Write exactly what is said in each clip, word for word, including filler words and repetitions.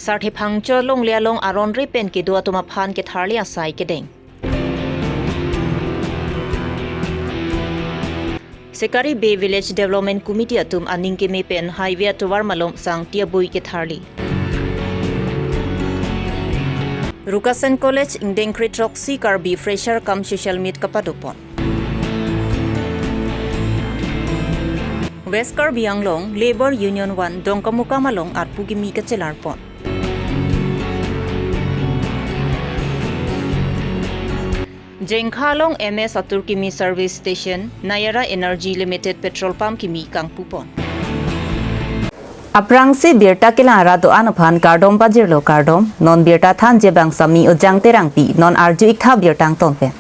Sarthe Phangcho longle along aron re pen kedo atum aphan ketharli asai kedeng. Sekari Bay Village Development Committee atum aning keme pen highway atovar malom sangti abui ketharli. Rukasen College ingdeng kre throksi Karbi Fresher cum Social Meet kapadopon. West Karbi Anglong Labour Union one Dongkamukam along arpu kimi kachelarpon. Jengkha along M S Atur Kimi Service Station, Nayara Energy Limited Petrol Pump kimi kangpupon. Aphrangsi birta kelang arat do-an aphan kardom pajirlo kardom, non birta thanji abang Sami Ojang Terangpi, non arju-ik tha birta angton pen.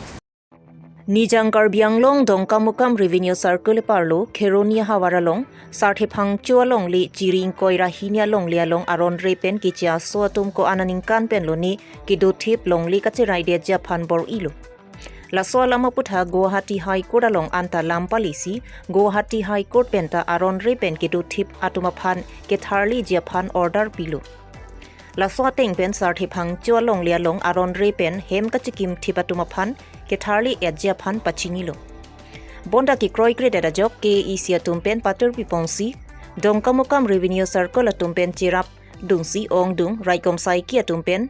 Nijang Karbi Anglong Dongkamukam Revenue Circle parlo Kheroni havar along, Sarthe Phangcho alongle chiri ingkoi ra hini alongle along aron re pen keche aso atum ko-an aningkan pen lone kedo thip longle kacherai detji aphan bor-ilo. Laso alam aputhak Guwahati High Court along anta lam palisi, Guwahati High Court penta aron re pen kedo thip atum aphan ketharliji aphan order pilo. Laso ateng pen Sarthe Phangcho alongle along aron re pen hem kachikim thip atum aphan ketharli etji aphan pachinilo. Bonta kekroikredet ajok K A A C atum pen patur piponsi, Dongkamukam Revenue Circle atum pen cherap dungsi ongdung raikom saiki atum pen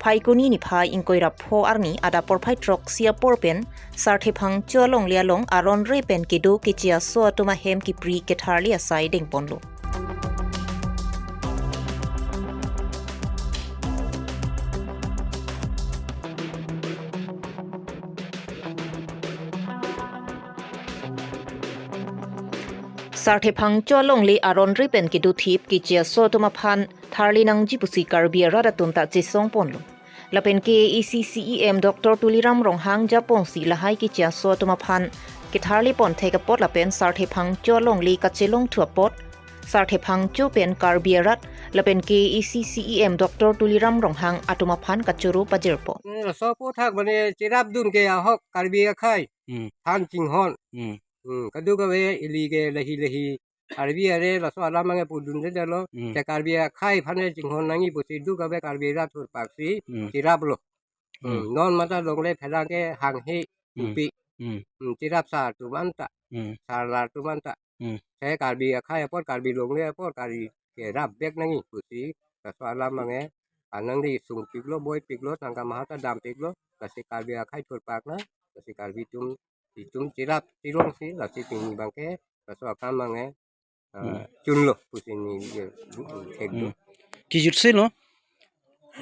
Phaikuni niphai ingkoi ra pho arni adap porphai throksi apor pen Sarthe Phangcho alongle along aron re pen kedo keche aso atum ahem kipri ketharli asai dengponlo. Sarthe Phangcho alongle aron re pen kedo thip keche aso atum aphan tharli nangji pusi Karbi arat atum ta chesongponlo. Lapen K A A C C E M Doctor Tuliram Ronghang japonsi lahai keche aso atum aphan ketharlipon thek apot lapen Sarthe Phangcho alongle kachelongthu apot Sarthe Phangcho pen Karbi arat lapen K A A C C E M Doctor Tuliram Ronghang atum aphan kachoro pajirpo. Hmm, laso aputhak mane cherapdun ke ahok Karbi akhai Hmm. phan chinghon. Hmm. Hmm, kadokave ili ke lahi lahi Karbi are laso alam ange pudundedetlo. Hmm. Te Karbi akhai aphan chinghon nangji pusi dokave Karbi arat thurpaksi Hmm. cheraplo. Hmm. Hmm, non mata longle pherang ke hanghe Hmm. upi. Hmm. Hmm, cherap sar atum anta. Hmm. Sarlar atum anta. Hmm. Te Karbi akhai apor, Karbi longle apor, Karbi kerap bek nangji pusi laso alam ange anang di sungpiklo, boipiklo, tangka maha ta dampiklo, lasi Karbi akhai thurpak na, lasi Karbi atum, itum cherap cherongsi, lasi pini abangke laso akam ange, ah, Hmm. chunlo pusi neli, eh, thekdun. Hmm. Kejutse lo,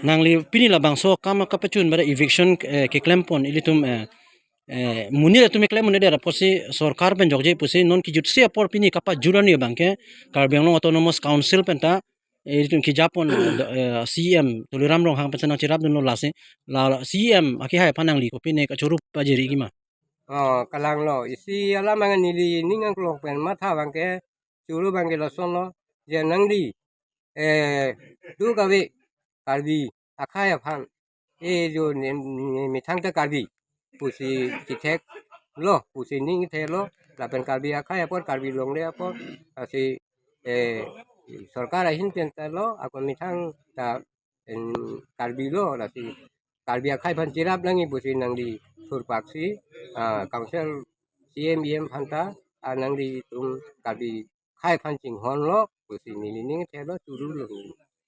nangli pini labangso akam kapachun bada eviction, eh, keklempon ilitum, eh, eh, monit atum keklem monit dera pusi sorkar pen jokje pusi non kejutse apor pini kapajur arni abangke Karbi Anglong Autonomous Council penta, eh, ilitum kejapon, eh, do-, eh, C E M Tuliram Ronghang pen nangcherapdunlo lasi la, la C E M akehai aphan nangli kopi ne kachoro pajirji ma? Oh, kalanglo. Isi alam ange neli ning angklong pen matha abangke choro abangke lasonlo. Je nangli, eh, dokave Karbi akhai aphan, eh, jo ne, ne, methang ta Karbi pusi chetheklo, pusi ning thelo, lapen Karbi akhai apor, Karbi longle apor, lasi, eh, sorkar ahin pen ta lo, ako methang ta en Karbi lo, lasi Karbi akhai aphan cherap nangji pusi nangli thurpaksi, ah, council C E M E M aphan ta, ah, nanglitum Karbi akhai aphan chinghonlo pusi neli ning thelo, chorolo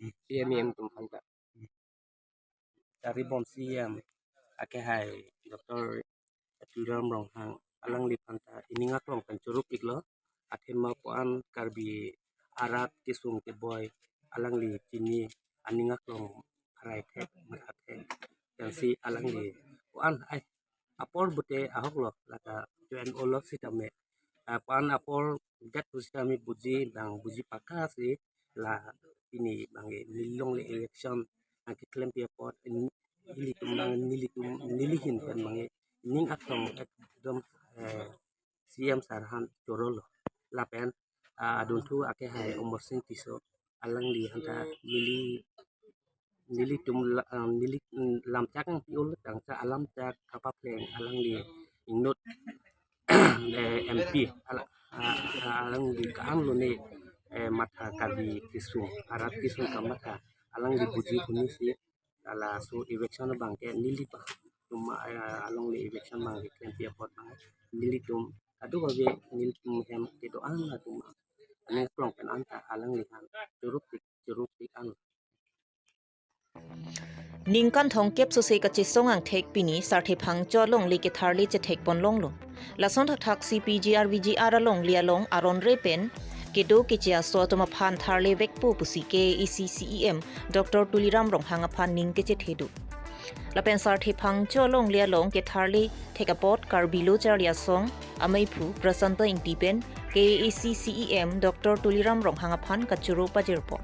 neli C E M E M atum aphan ta. Karbi C E M akehai Doctor Tuliram Ronghang alangli aphan ta ining aklong pen choropiklo, athema ko-an Karbi arat kesung keboi alangli chini, aning aklong pharai thek matha thek, pensi alangli ko-an ai apor pute ahoklo, lata join olo sitame, ah, ko-an apor gat pusitame buji bang buji pakha si la pini abangke neli longle election nangkeklem pi apot, in-, ilitum abang nelitum neli ahin pen abangke ning aklong ekdom, eh, C E M sir aphan chorolo. Lapen, ah, adunthu akehai Amarsing Tisso alangli aphan ta neli, nelitum la, ah, neli, mm, lamchak nangpi-olo tangte alamchak kapapleng alangli inut, eh, M P ala, ah, ah, alangli ka-an lone, eh, matha Karbi kesung, arat kesung kamatha alangli buji huni si, laso eviction abang ke neli pa tuma, eh, alongle eviction abang ke klempi apot abang nelitum adu kave nelitum hem kedo-an atum aning krong pen anta alangliphan churuk tik churuk tik an. Ningkan thomkep sose kachesong angthek pini Sarthe Phangcho alongle ketharle chethek pon longlo. Lason thakthak si P G R V G R alongle along aron re pen kedo keche aso atum aphan tharle vekpo pusi K A A C C E M Doctor Tuliram Ronghang aphan ning kechethe do. Lapen Sarthe Phangcho alongle along ketharle thek apot Karbi Lo Charli Asong ameiphu Prasanta Ingti pen K A A C C E M Doctor Tuliram Ronghang aphan kachoro pajirpon.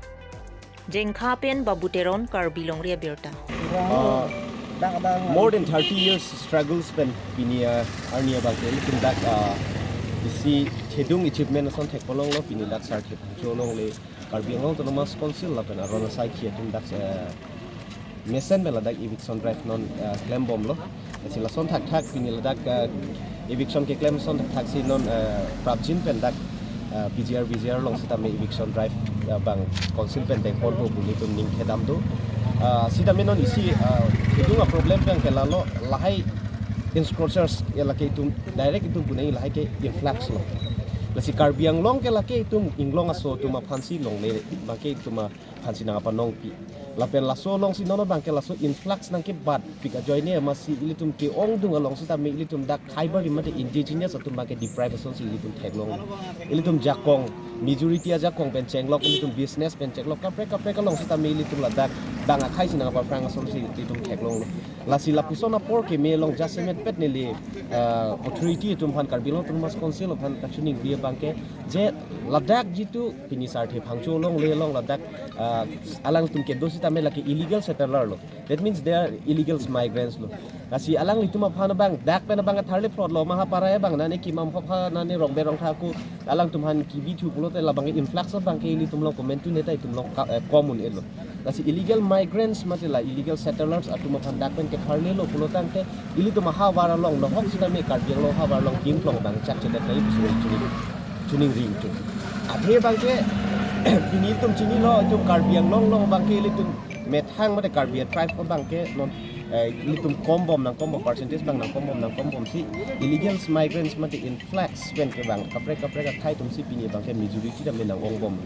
Jengkha pen Babu Teron, Karbi Longri Abirta. Uh, more than thirty years struggles pen pini, uh, arni abang ke ilitum dak, uh, isi thedung achievement ason thek pon longlo. Pini dak Sarthe Phangcho alongle Karbi Anglong Autonomous Council lapen aron asai khi atum dak, uh, mesen pen ladak eviction drive non, uh, klembomlo. Lasi lason thakthak pini ladak, uh, eviction keklem ason thakthak si non, uh, prapjin pen dak, uh, P G R V G R along sitame eviction drive, uh, abang council pen dengponpo pu nelitum ning kedam do. Uh, sitame non isi, uh, thedung aproblem pen ke lalo lahai encroachers ya lake itum direct itum punai lahai ke influx lo. Lasi Karbi Anglong ke lake itum inglong aso atum aphansi longle abang ke itum aphansi nang apanongpi. Lapen laso alongsi non abang ke laso influx nangkebatpik ajoine amatsi ilitum ke-ongdung along sitame ilitum dak khaibar rimate indigenous atum abang ke deprive asonsi ilitum theklong. Ilitum jakong, majority ajakong pen chenglok, ilitum business pen chenglok, kaprek kaprek along sitame ilitum ladak bang akhai si nang apaphrang asonsi ilitum theklong. Lasi lapuson apor keme along jasemet pet neli, uh, authority atum aphan, Karbi Anglong Autonomous Council aphan kachiningri abang ke je ladak jitu pini Sarthe Phangcho alongle along ladak, uh, alangtum kedo sitame lake illegal settler lo. That means they are illegal migrants lo. Lasi alanglitum aphan abang dak pen abang tharle plot lo, maha para abang nane kimam phapha nane rongbe rongtha ku alangtum aphan kibithu pulote labang influx abang ke ilitum along komentu neta itum along ka-, eh, common elo. Lasi illegal migrants mate la illegal settlers atum aphan dak pen ketharlelo pulotangte ilitum ahavar along nohok sitame Karbi Anglong ahavar along kimplong abang chakchedet nai pusi chini, chiningri tu. Athe abang ke pini itum chinilo, itum Karbi Anglong along abang ke ilitum methang mate Karbi tribe abang ke non, eh, ilitum kombom nangkombom, percentage abang nangkombom nangkombomsi illegal migrants mate influx pen ke abang kaprek kaprek akhai atumsi pini abang ke majority dam nang-ongbom.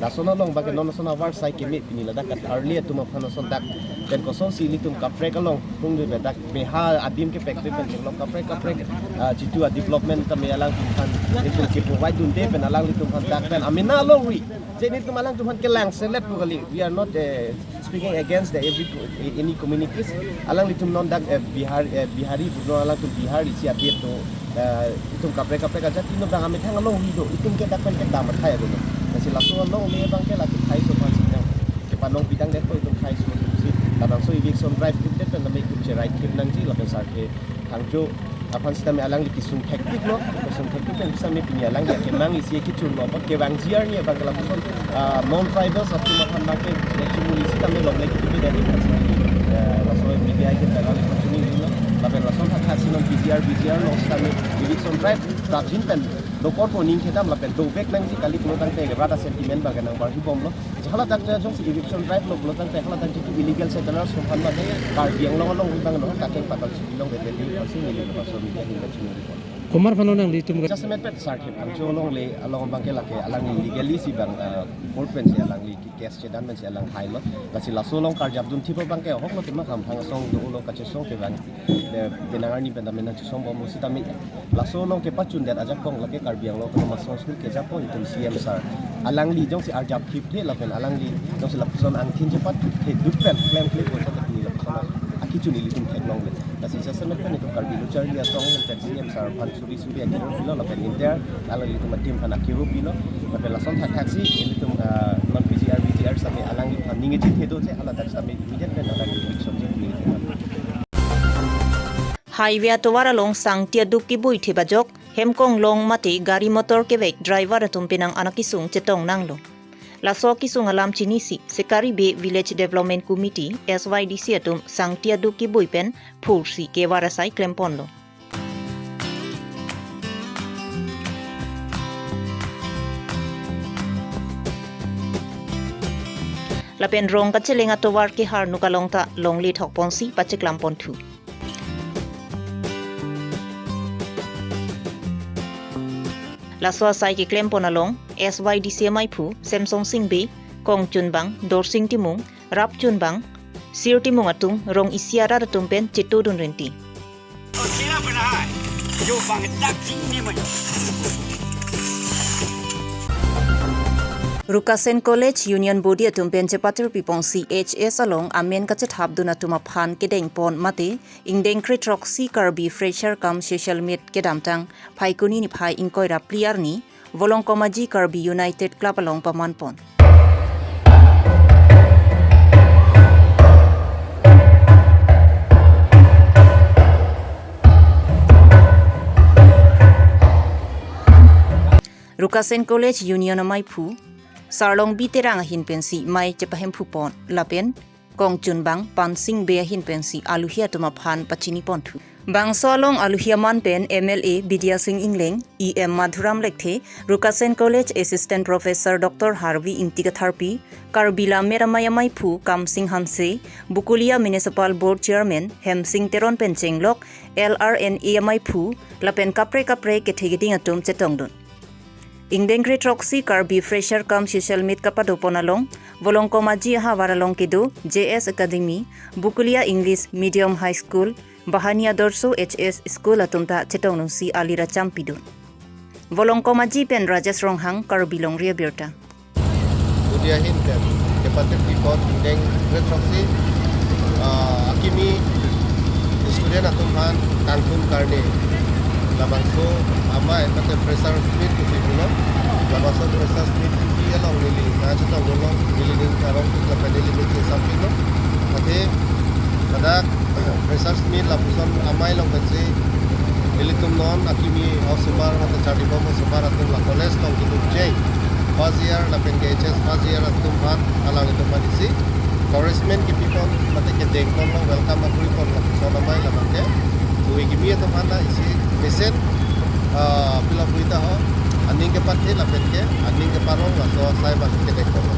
Lason along abang ke non lason ahavar asai keme pini ladak ketharle atum aphan lason dak pen kosonsi ilitum kaprek along pung de dak beha adim kepek de pen chenglok kaprek kaprek, ah, jitu a-development tame alangtum aphan ilitum ke-provide dunde pen alanglitum aphan dak pen amena alongri je nelitum alangtum aphan kelang selet pu kali. We are not, eh, speaking against the every co-, any communities. Alanglitum non dak, eh, Bihar, eh, Bihari puno alangtum Bihar isi adet do, eh, itum kaprek kaprek ajati no abang amethang alongri do. Itum ke dak pen kedam akhai do. Lasi laso alongle abang ke lake khaiso aphansi nang kepanongpi tangdet ko itum khaiso atumsi. Labangso eviction drive atum det pen tame itum cherai thip nangji lapen Sarthe Phangcho aphan sitame alangli kesung thektik lo, kesung thektik pen sitame pini alangli akemang isi kechun lo, apot kevangji arni abang ke lapuson, ah, non-tribals atum aphan abang ke chumuli sitame longle ketipi dari, eh, laso media ke alangli kachiningri lo, lapen lason thakthak si non P G R, V G R along sitame eviction drive prapjin pen dokor po ning kedam lapen dovek nangji kali pulotangte rada sentiment abang ke nang barhibomlo. Haladak jongsi eviction drive lo pulotangte haladak jitu illegal settlers atum aphan abang Karbi Anglong along abang no kakeng patal si long bete di pasi neli laso media ahin kachiningri pon. Komat aphan lo nanglitum? Jasemet pet Sarthe Phangcho alongle along abang ke lake alangli legally si abang, eh, court pensi alangli case chedan pensi alang hailo. Lasi laso along karjap dunthip abang ke ahok lo tema kam phang asong dolo kachesong ke abang, eh, penang arni pen tame nangchesongbomlo sitame laso along kepachundet ajakong lake Karbi Anglong Autonomous Council kejakong itum C M sir. Alangli jongsi arjap thipthe lapen alangli jongsi lapuson angthin chepat thipthe duk pen klemkle puson ta pini lapuson akechun ilitum theklongle. Lasi jasemet pen itum Karbi Lo Charli Asong pen C M sir aphan suri suri akiro pilo lapen entire alanglitum a-team aphan akiro pilo. Lapen lason thakthak si ilitum, ah, non P G R, V G R sitame alangliphan ning echethe do je haladak sitame immediate pen ladak eviction je pini. Highway atovar along sangti aduk keboi thip ajok, hemkong long mate gari motor kevek driver atum penang an akesung chetong nanglo. Laso akesung alam chinisi, Sikari Bey Village Development Committee, S Y D C atum sangti aduk keboi pen phursi kevar asai klemponlo. Lapen rong kacheleng atovar kehar nuk along ta longle thok ponsi pacheklam ponthu. Laso asai keklem pon along S Y D C amaiphu Semsonsing Bey, Kongchunbang, Dorsing Timung, Rapchunbang, Sir Timung atum rong isi arat atum pen chetodun rinti. Rukasen College Union Body atum pen chepatir pipong C H S along amen kachethapdun atum aphan kedeng pon mate ingdeng kre throksi Karbi Fresher cum Social Meet kedamtang Phaikuni niphai ingkoi ra phli arni Volongkom Aji Karbi United Club along paman pon. Rukasen College Union amaiphu Sarlongbi Terang ahin pensi mei chepahemphu pon lapen Kongchunbang Pansing Bey ahin pensi aluhi atum aphan pachini ponthu. Bangso along aluhi aman pen M L A Bidya Sing Engleng, E M Madhuram Lekthe, Rukasen College Assistant Professor Doctor Harvi Ingti Katharpi, Karbi Lammet Amei amaiphu Kamsing Hanse, Bokolia Municipal Board Chairman Hemsing Teron pen chenglok L R N A amaiphu lapen kaprek kaprek kethe keding atum chetongdun. Ingdeng kre throksi Karbi Fresher cum Social Meet kapado pon along Volongkom Aji ahavar along kedo J S Academy, Bokolia English Medium High School, Bahani Adorsho H S School atum ta chetongdunsi alir acham pidun. Volongkom Aji pen Rajesh Ronghang, Karbi Longri Abirta. Udia hin pen kepatir pipon ingdeng kre throksi, ah, akimi student atum aphan kangthum karne labangso amei mate Fresher Meet pusi pulo. Labangso Fresher Meet pusi along neli nangchetongdunlo, neli ning arong lapen neli ning chingsam pilo. Athe ladak Fresher Meet lapuson amei along pensi nelitum non akimi osomar mate charlibom osomar atum la college along keduk cheng first year lapen ke H S first year atum aphan alanglitum aphan isi encouragement kepi pon mate kedeng ponlo, welcome akuri ponlo, lapuson amei labang ke hui kimi atum aphan ta isi mesen, ah, pilo puita ho, aning kepathe lapen ke aning keparong laso asai abang kedeng ponlo.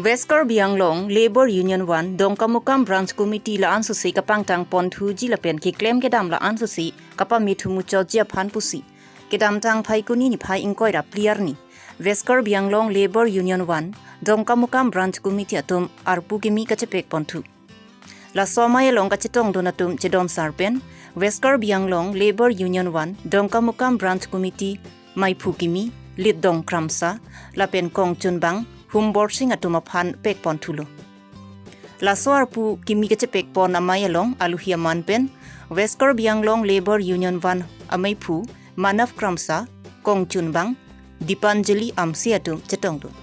West Karbi Anglong Labour Union One Dongkamukam Branch Committee la-an sose kapangtang ponthuji lapen keklem kedam la-an sose kapame thu muchotji aphan pusi kedamtang Phaikuni niphai ingkoi ra phli arni West Karbi Anglong Labour Union One Dongkamukam Branch Committee atum arpu kimi kachepek ponthu. Laso amei along kachetongdun atum chedon sar pen West Karbi Anglong Labour Union One Dongkamukam Branch Committee meiphu kimi Litdong Kramsa lapen Kongchunbang Humborsing atum aphan pek ponthulo. Laso arpu kimi kachepek pon amei along aluhi aman pen West Karbi Anglong Labour Union One ameiphu Manav Kramsa, Kongchunbang, Dipanjali Amsi atum chetongdun.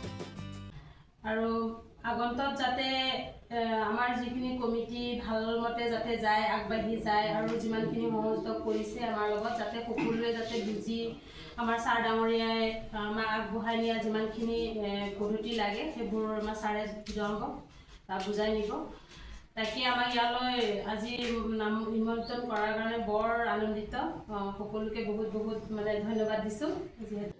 আৰু আগন্তক যাতে, এ, আমাৰ যিখিনি কমিটি ভালমতে যাতে যায়, আগবাঢ়ি যায় আৰু যিমানখিনি সহযোগ কৰিছে আমাৰ লগত, যাতে সকলোৱে যাতে বুজি আমাৰ ছাৰ ডাঙৰীয়াই, আ, আমাক আগবঢ়াই নিয়া যিমানখিনি, এ, পদ্ধতি লাগে, সেইবোৰ আমাৰ ছাৰে জনাব বা বুজাই নিব। তাকে আমাক ইয়ালৈ আজি নাম নিমন্ত্ৰণ কৰাৰ কাৰণে বৰ আনন্দিত। আ, সকলোকে বহুত বহুত মানে ধন্যবাদ দিছোঁ। যিহেতু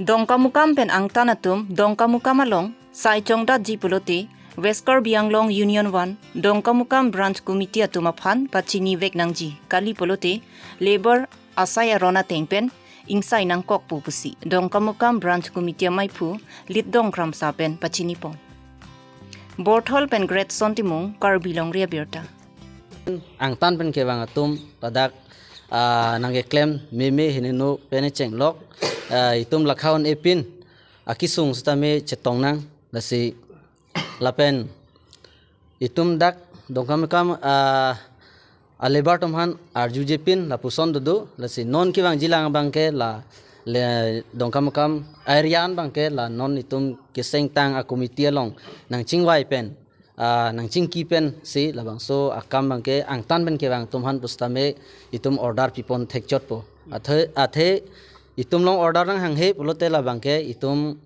Dongkamukam pen angtan atum Dongkamukam along sai chongdatji pulote West Karbi Anglong Union One Dongkamukam Branch Committee atum aphan pachini vek nangji kali pulote labour asai aron ateng pen ingsai nangkokpo pusi Dongkamukam Branch Committee ameiphu Litdong Kramsa pen pachini pon. Borthol pen Greatson Timung, Karbi Longri Abirta. Angtan pen kevang atum ladak, ah, nangkeklem meme hinino pen chenglok, ah, itum lakha un-e pin akesung sitame chetong nang, lasi lapen itum dak Dongkamukam, ah, a labour atum aphan arjuje pin lapuson dodo, lasi non kevangji lang abang ke la le Dongkamukam area an abang ke la non itum kesengtang a committee along nangchingvai pen, ah, nangchingki pensi labangso akam abang ke angtan pen kevang atum aphan pusitame itum order pipon thekchotpo. Athe, athe itum along order nanghanghe pulote labang ke itum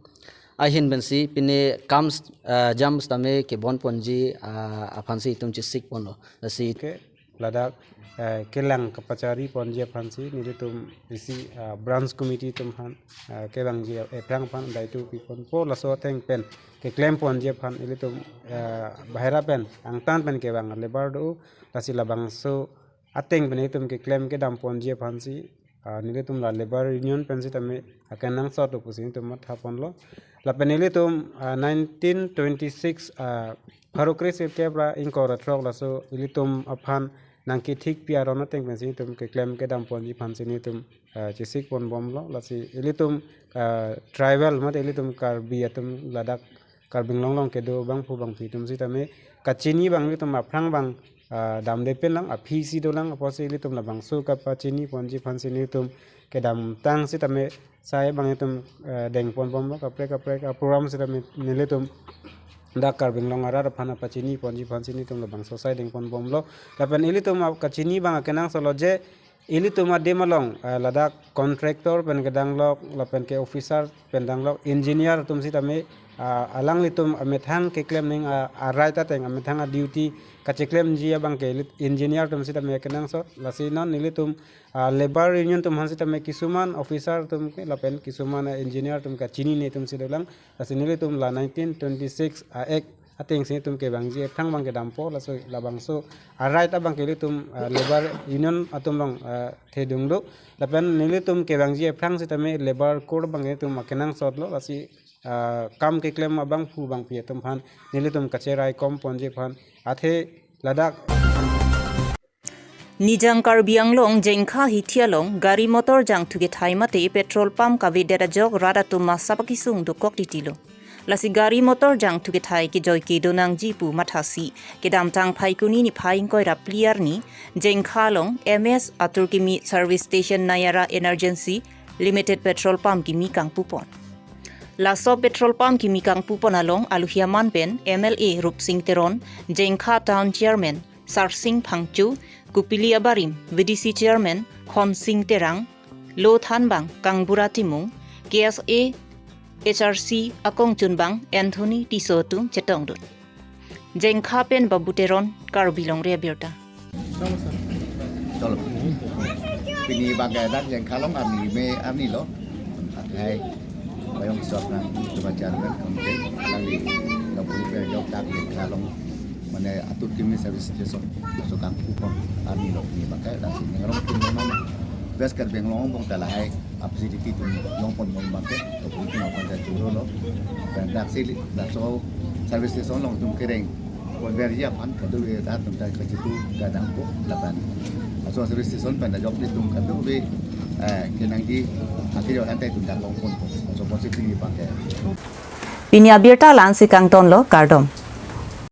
ahin pensi pine kam, ah, jam sitame kebon ponji, ah, aphansi itum chesik ponlo. Lasi ke ladak, eh, kelang kapachari ponji aphansi nelitum isi, ah, branch committee atum aphan, ah, kevangji aphrang aphan daitu piponpo, laso ateng pen keklem ponji aphan ilitum, ah, bahera pen angtan pen kevang labour do, lasi labangso ateng pen ilitum keklem kedam ponji aphansi, ah, nelitum la labour union pen sitame akenangsot do pusi nelitum matha ponlo. Lapen ilitum, ah, nineteen twenty-six, ah, pharo kre-isi tep ra ingkoi ra throk laso ilitum aphan nangkethikpi aron ateng pensi nelitum keklem kedam ponji aphansi nelitum, ah, chesik ponbomlo. Lasi ilitum, ah, tribal mate ilitum Karbi atum ladak Karbi Anglong along kedo bangphu bangphi atum sitame kachini abang ilitum aphrang abang, ah, damde pinlang, aphi isi dolang, apotsi ilitum labangso kapachini ponji aphansi nelitum kedamtang sitame sai abang ilitum, eh, deng ponbomlo, kaprek kaprek aprogram sitame nelitum dak Karbi Anglong arat aphan apachini ponji aphansi nelitum labangso sai deng ponbomlo. Lapen ilitum ap-, kachini abang akenangsotlo je ilitum adim along, eh, ladak contractor pen kedanglok, lapen ke officer pen danglok, engineer atum sitame, ah, alanglitum amethang keklem ning, ah, a-right ateng amethang a-duty kacheklemji abang ke elit-, engineer atum sitame kenangsot. Lasi non nelitum, ah, labour union atum aphan sitame kisuman officer atum ke lapen kisuman, ah, engineer atum kachinine atumsi dolang. Lasi nelitum la nineteen twenty-six a-act atengsi nelitum kevangji aphrang abang kedampo, laso labangso a-right abang ke ilitum, ah, labour union atum along, ah, thedung do. Lapen nelitum kevangji aphrang sitame labour code abang nelitum akenangsotlo, lasi, ah, kam keklem abangphu bangphi atum aphan nelitum kacherai kom ponji aphan, athe ladak Nijang Karbi Anglong Jengkha hithi along gari motor jangthu kethai mate petrol pump kavedet ajok rat atum masa pakisung dokok titilo. Lasi gari motor jangthu kethai kejoi kedo nangji pu mathasi, kedamtang Phaikuni niphai ingkoi ra phli arni Jengkha along M S Atur Kimi Service Station Nayara Energency Limited petrol pump kimi kangpupon. Laso petrol pump kimi kangpupon along aluhi aman pen M L A Rupsing Teron, Jengkha Town Chairman Sarsing Phangcho, Kopili abarim V D C Chairman Khonsing Terang, lo thanbang Kangbura Timung, K S A H R C akongchunbang Anthony Tisso atum chetongdun. Jengkha pen Babu Teron, Karbi Longri Abirta. Cholo. Pini abang ke dak Jengkha along arni me arni lo. Hai. Payung sok nang kebaca dengan kemudian lagi lagi perjok dak Jengkha along mane Atur Kimi Service Station so kangpupon arni lo pini abang ke dak si ning arong pun memang best Karbi Anglong bong ta lahai ap sidi ki tum long pon mon abang ke to pun tum abang ke churo lo. Dan dak si dak so service station along tum kereng konverji aphan kadu ke dak tum ta kachitu kadang ko laban. Aso service station pen ajok ni tum kadu ke, eh, kenangji akhir antai tum dak long pon. So positive ni pakai. Pini abirta la-ansi kangtonlo, kardom.